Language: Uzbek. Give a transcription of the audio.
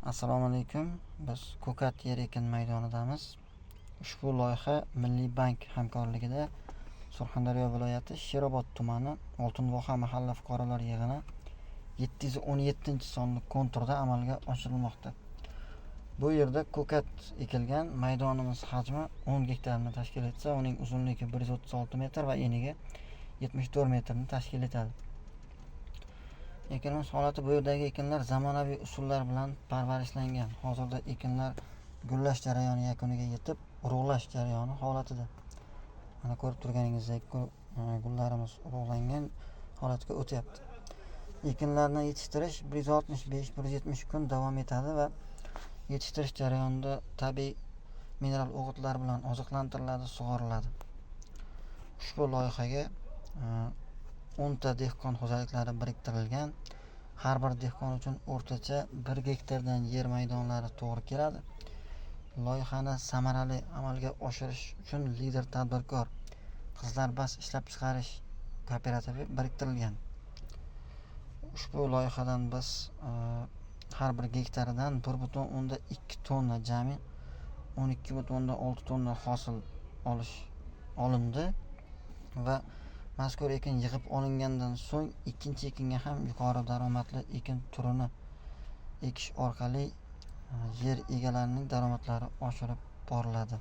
Assalomu alaykum. Biz ko'kat yer ekin maydonidamiz. Ushbu loyiha Milliy bank hamkorligida Surxondaryo viloyati Sherobod tumani Oltinvoha mahalla fuqarolar yig'ini 717-sonli konturda amalga oshirilmoqda. Bu yerda ko'kat ekilgan. Maydonimiz hajmi 10 gektarni tashkil etsa, uning uzunligi 136 metr va eniga 74 metrni tashkil etadi. Ekinimiz holati: bu yerdagi ekinlar zamonaviy usullar bilan parvarishlangan. Hozirda ekinlar gullash jarayoni yakuniga yetib, urug'lash jarayoni holatida. Mana, ko'rib turganingizdek, gullarimiz urug'langan holatga o'tyapti. Ekinlarni yetishtirish 165-170 kun davom etadi va yetishtirish jarayonida tabiiy mineral o'g'itlar bilan oziqlantiriladi, sug'oriladi. Ushbu loyihaga 10 ta dehqon xo'jaliklari biriktirilgan. Har bir dehqon uchun o'rtacha 1 gektardan yer maydonlari to'g'ri keladi. Loyihani samarali amalga oshirish uchun lider tadbirkor Qizlar Bas ishlab chiqarish kooperativi biriktirilgan. Ushbu loyihadan biz har bir gektaridan 1,2 tonna, jami 12,6 tonna hosil olindi va mazkur ekin yig'ib olingandan so'ng ikkinchi ekinga ham yuqori daromadli ekin turini ekish orqali yer egalarining daromadlari oshirib boriladi.